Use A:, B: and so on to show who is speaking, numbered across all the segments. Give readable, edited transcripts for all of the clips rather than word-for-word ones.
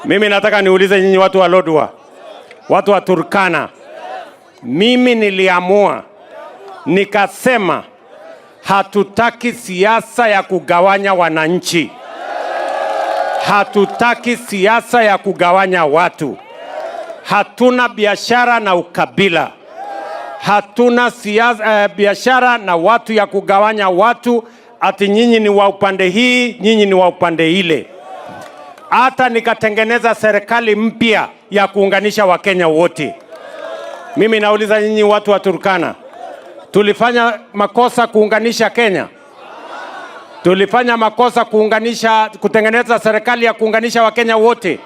A: Mimi nataka niulize nyinyi watu wa Lodwar, watu wa Turkana. Mimi niliamua nikasema hatutaki siasa ya kugawanya wananchi, hatutaki siasa ya kugawanya watu, hatuna biashara na ukabila, hatuna siasa, biashara na watu ya kugawanya watu, ati nyinyi ni wa upande hii, nyinyi ni wa upande ile. Hata nikatengeneza serikali mpya ya kuunganisha Wakenya wote. Mimi nauliza nyinyi watu wa Turkana, tulifanya makosa kuunganisha Kenya? Tulifanya makosa kuunganisha, kutengeneza serikali ya kuunganisha Wakenya wote?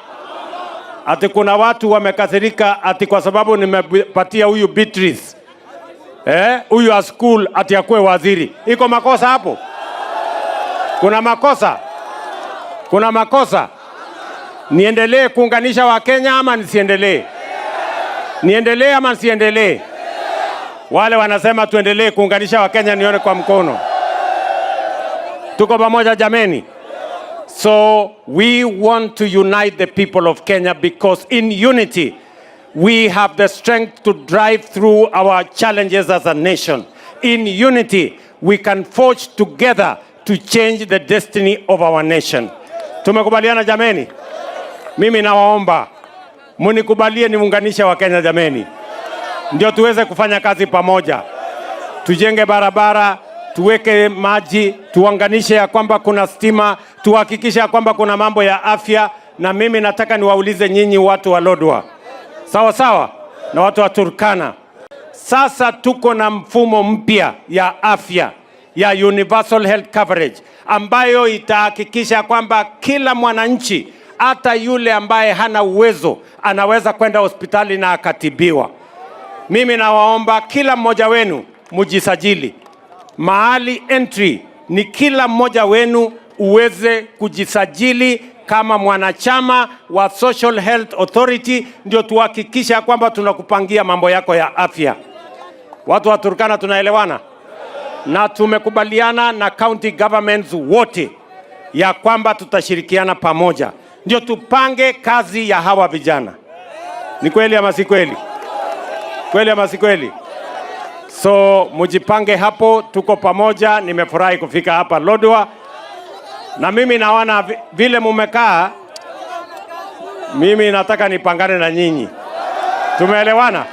A: Ati kuna watu wamekasirika ati kwa sababu nimepatia huyu Beatrice, huyu wa school, ati akuwe waziri. Iko makosa hapo? Kuna makosa? Kuna makosa? Niendelee kuunganisha Wakenya ama nisiendelee? Niendelee ama nisiendelee? Wale wanasema tuendelee kuunganisha Wakenya, nione kwa mkono. Tuko pamoja, jameni? So we want to unite the people of Kenya because in unity we have the strength to drive through our challenges as a nation. In unity we can forge together to change the destiny of our nation. Tumekubaliana, jameni? Mimi nawaomba munikubalie niunganishe Wakenya, jameni, ndio tuweze kufanya kazi pamoja, tujenge barabara, tuweke maji, tuunganishe ya kwamba kuna stima, tuhakikishe ya kwamba kuna mambo ya afya. Na mimi nataka niwaulize nyinyi watu wa Lodwar, sawa sawa, na watu wa Turkana, sasa tuko na mfumo mpya ya afya ya universal health coverage ambayo itahakikisha kwamba kila mwananchi, hata yule ambaye hana uwezo, anaweza kwenda hospitali na akatibiwa. Mimi nawaomba kila mmoja wenu mujisajili. Mahali entry ni kila mmoja wenu uweze kujisajili kama mwanachama wa Social Health Authority, ndio tuhakikisha kwamba tunakupangia mambo yako ya afya. Watu wa Turkana, tunaelewana? Na tumekubaliana na county governments wote ya kwamba tutashirikiana pamoja, ndio tupange kazi ya hawa vijana. Ni kweli ama si kweli? Kweli ama si kweli? So mujipange hapo, tuko pamoja. Nimefurahi kufika hapa Lodwar, na mimi naona vile mumekaa, mimi nataka nipangane na nyinyi. Tumeelewana?